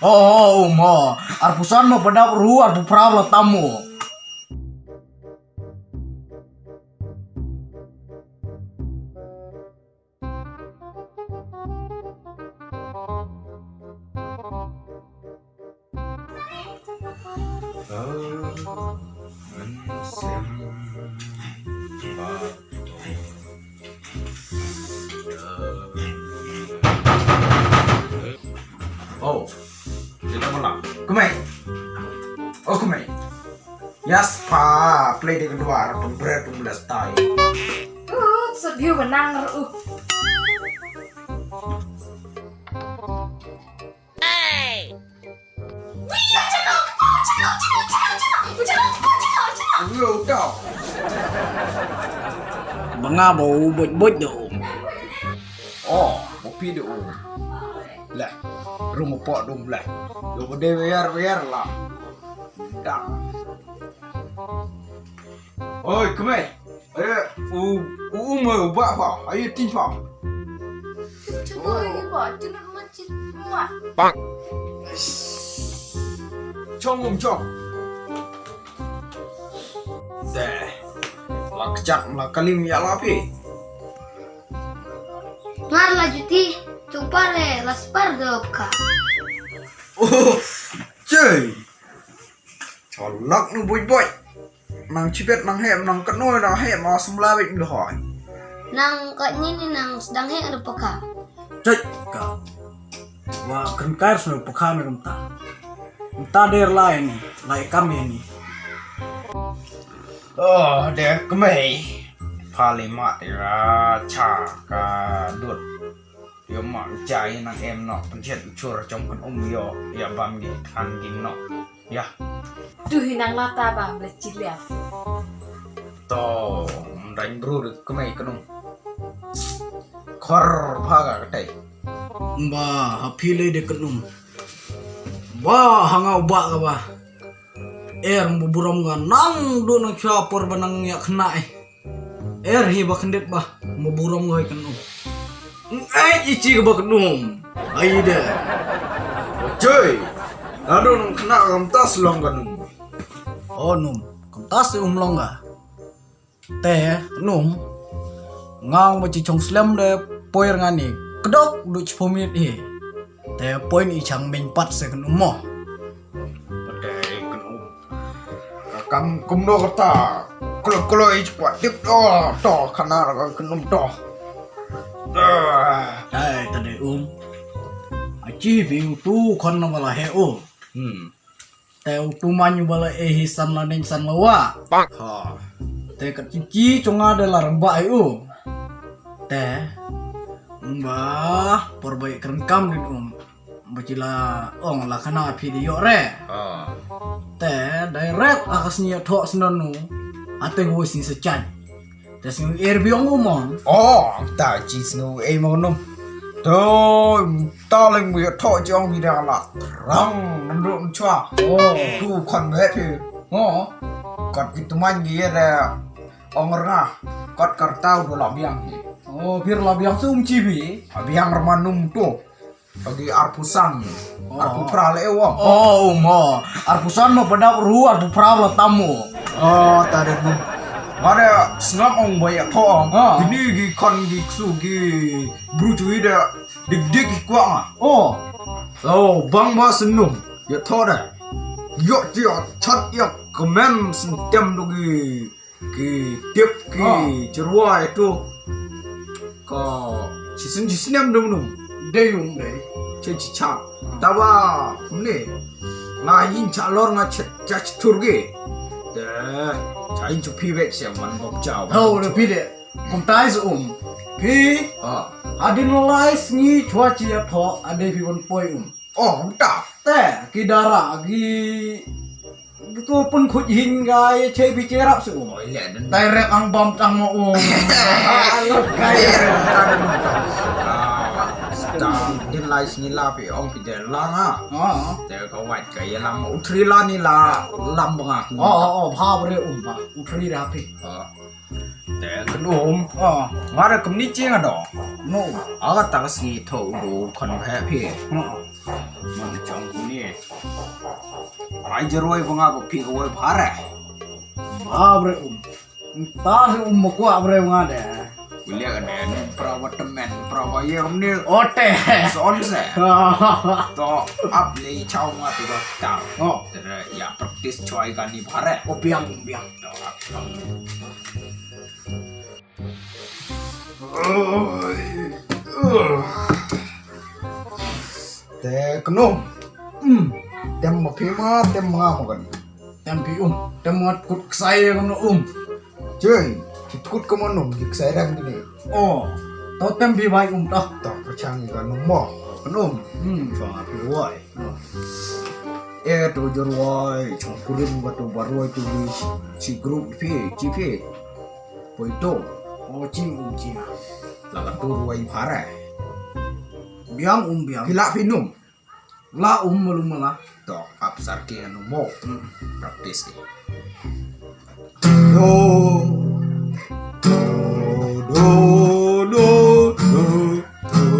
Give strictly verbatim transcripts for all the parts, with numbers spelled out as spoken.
Oh, oh, um, oh. Arphew san mo ba dap ruh, arphew phra la tam mo. Oh, sila mana? Kumai. Oh, kumai. Yes, pa, play di kedua, pembret, pemblet style. Uh, sedih menang, uh. Ba nga ba u buit buit da um. Oh, ba phi da um. Leh, rung u pok da um leh. Yo ba dei wer wer la. Dang. Oi, kmai. Eh, u, u, u, mo, u, ba, ba. Ayo, tin, ba. Cuba, ayo, ba. Tin, ma, tin, ma. Bang. Chong, um, chong. Deh. La kejap, la kalim, ya la pi. Ngar la juti, cuba re, la separ de ka. Oh, cuy. Cholak nu buit buit. Nang chibet nang hem nang katnoi nang hem nang semla bit mdhoi. Nang kat ni ni nang sedang hem ada peka. Cek ka. Wa kren kair snu peka me kumta. Kumta der lai ni, lai kam ni. Oh, der kemai. Pali mat ira cha ka dut. Yo ma jai nang em no pencet chur chong kan um yo ya bam gi than ging no. Ya. Tu hi nang lata ba ble chiliam. To, mdang bru de kemai kenum. Khor pha ka katai. Ba, ha phi le de kenum. Ba, ha nga u ba ka ba. Er mbu burom nga nang du nang chwa por ba nang ya khna eh. Er hi ba khndit ba, mo burom ngoi kan um. Ai, i chi ba kan um. Ai de. Joi. Ado nang khna kam tas long kan um. Oh, num. Kam tas um long ga. Te, num. Ngang ba chi chong slem de poir ngani. Kedok du chi pho minit hi. Te point i chang meng pat se kan um mo. Pate kan um. Ka kam kumno kata. Klo klo i chwa tip do. To kana ka kan um to. Ai ta de um. A chi bi u tu kon na bala he u. Hmm. Te u tu man u bala e hi san la ning san la wa. Ha. Te ka chi chi chunga de la ramba ai u. Te. Ba por bai kren kam din um. Ba chi la ong la khana phi di yo re. Ah. Te direct a ka sni tho snon nu. Ate go sni sa chan. Te sni er bi ong u mon. Oh, ta chi sni e mon no. To ta leng bi tho chi ong bi da la. Rang nan ru chwa. Oh. Tu khon be phi. Oh. Kot ki tu man gi re ong ra. Kot kar tau do la biang hi. Oh, phi la biang sum chi bi. Biang ra man num to. Bagi arphew san. Oh. Arphew phra le ewang. Oh, mo. Arphew san mo padap ru, arphew phra la tam mo. Oh, ta de mo. Ngare sngap ong ba ya tho ong. Ah. Ini gi kon gi ksu gi bru chui de dik dik gi kwang ah. Oh. Oh, bang ba senum. Ya tho de. Yo ti ya chat ya kemen sentem do gi. Ki tip ki chirwa itu. Ko chisin chisin em dum dum. Dei um dei. Che chicha. Tawa ne. Nga yin cha lor nga cha cha chur ge. Te cha yin chu phi wek se man bok cha. Ho le phi de. Kum tai su um. Phi. Ha. Adin lai sngi chwa chi ya tho ade phi wan poi um. Oh, ta. Te, ki dara, ki, ki tu pun khuj hin ga ye che bi che rap su. Oh, iya, dan. Tai rep ang bom tang mo um. Alo kai. Ah, ta, din lai sini la pi ong ki de lang ah. Ah. Te ka wait ka ye lang u tri la ni la lam banga. Oh, oh, oh, pha bre um pha. U tri ra pi. Ah. Te kan um. Ah. Nga da kumni chi nga do. No. Aga ta ka sngi tho u do khon phe phi. Ah. Mon chong ni. Ai jaroi ba nga ba phi kawai bhare. Bhare um. Tah um ma kwah bre nga de. Kuliah ka de, ni pra wa temen, pra wa ye um ni. Ote. Son se. To ap le chau nga tu ba tang. Oh. Tere ya practice choi ka ni bhare. Oh, biang, biang. To ap. Te kno. Hmm. Tem ma phi ma, tem ma nga ma kan. Tem phi um. Tem ma kut ksai kam no um. Joi, ki kut kam no um, ki ksai rang ni. Oh. To tem phi bai um ta. To ka chang ka no mo. Kno. Hmm. Chang phi wai. E to jor wai, chong kurim ka to baroi to ni si group phi, chi phi. Poi to. Oh, chi um chi. La ka to ruai phare. Biang um biang. Phi la phi num. La um malu mala. To ap sar ke anu mo. Hmm. Practice ke. Do. Do, do, do, do, do.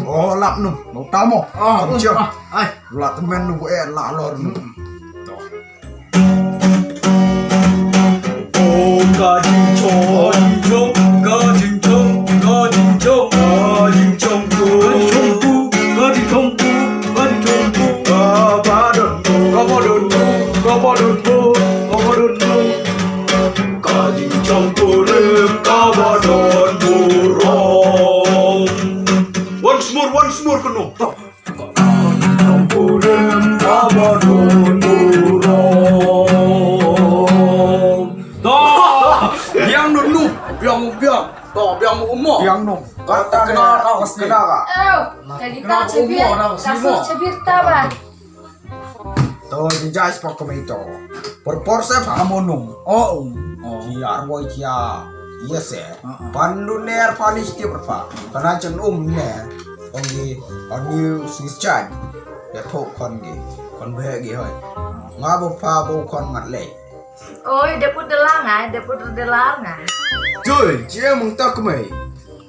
Oh, lap nu, nu tamo. Ah, um, ah, ai. Lap temen nu eh, la lor nu. Hmm. To. Oh, ka jing chong, ka jing chong, ka jing chong, ka jing chong, ka jing chong, ka jing chong, ka jing chong, ka jing chong, ka ba don, ka ba don, ka ba don, ka ba don. Ka jingchong kurim ka ba don burom. Once more, once more, kano. Ka jingchong kurim ka ba don burom. To, biang no nu, biang, biang. To, biang mo mo. Biang no. Ka ta kena, ka kena ka. Oh, ka dita cebir, ka sur cebir ta ba. To, jingjai spok kemei to. Por por se pha mo num. Oh, um. Oh. Chi arwoi chi a. Yes, eh. Uh-uh. Pan lu ner pan is ti pha. Kana chen um ne. Ong gi, ong gi sis chan. Ya tho kon gi. Kon be gi hoi. Nga bo pha bo kon ngat le. Oi, de put de la nga, de put de la nga. Joi, chi em mong ta kemei.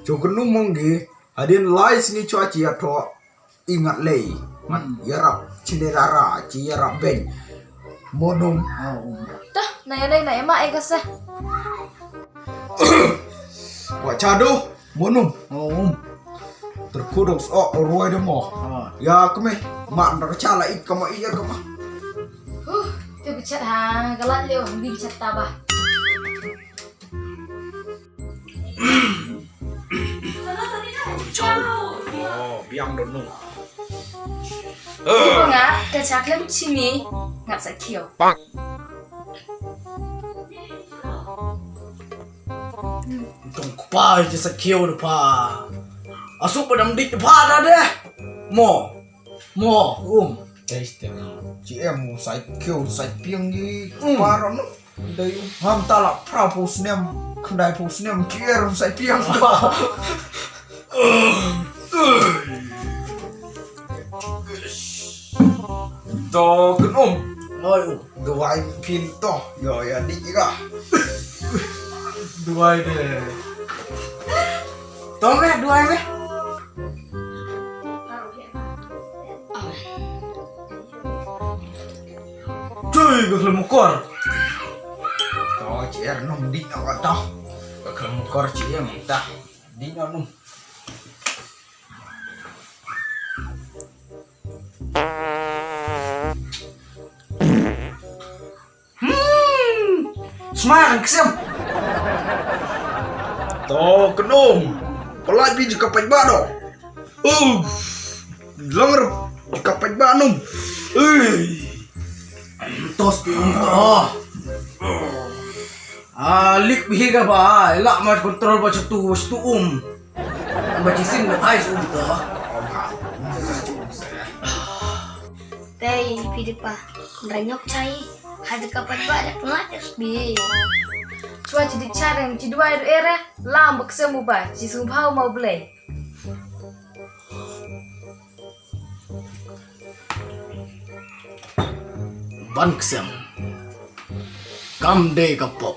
Cho kenu mong gi. Hadien lai sngi chwa chi ya tho. I ngat lei. Ngat yarap chine rara, chi yarap ben. Mo num. Tah, na ya nei na ya ma ai ka sa. Wa cha do, mo num. Oh, um. Terkudok so ruai de mo. Ah. Ya kemei, ma ndar cha la ik kama iya kama. Huh, te bichat ha, galat leo, bi bichat ta ba. Oh, biang don nu. Ibu nga, ka chaklem chini, ngat sa kio. Bang. Tong kpa je sa kio de pa. Asuk padam dik de pa da de. Mo. Mo, um. Test na. Chi em sai kio sai piang di. Um. Paron. Dei um. Ham tala pra pu snem. Khyndai pu snem. Chi em sai piang. To kynum. Oi, um. Duwai phin to. Yo, ya di ga. Duwai de. To me, duwai me. Cuy, ka khlem mukor. To, cier num di na ka to. Ka khlem mukor cier mung ta. Di na num. Hmm. Smile kan ksem. To kynum. Pelaj bi jaka paj ba do. Uh. Langer jaka paj ba num. Ui. Tos pi um to. Ah, lik bi ka ba. Ila ma control ba chatu, chatu um. Ba chisin na thai um to. Tei, phi di pa. Ranyok chai. Hada ka pat ba da pla S B. Chwa chi di cha reng chi duwai ru era. Lam bak sem u ba. Chi sum phau mau blei. Ban ksem. Kam dei ka pop.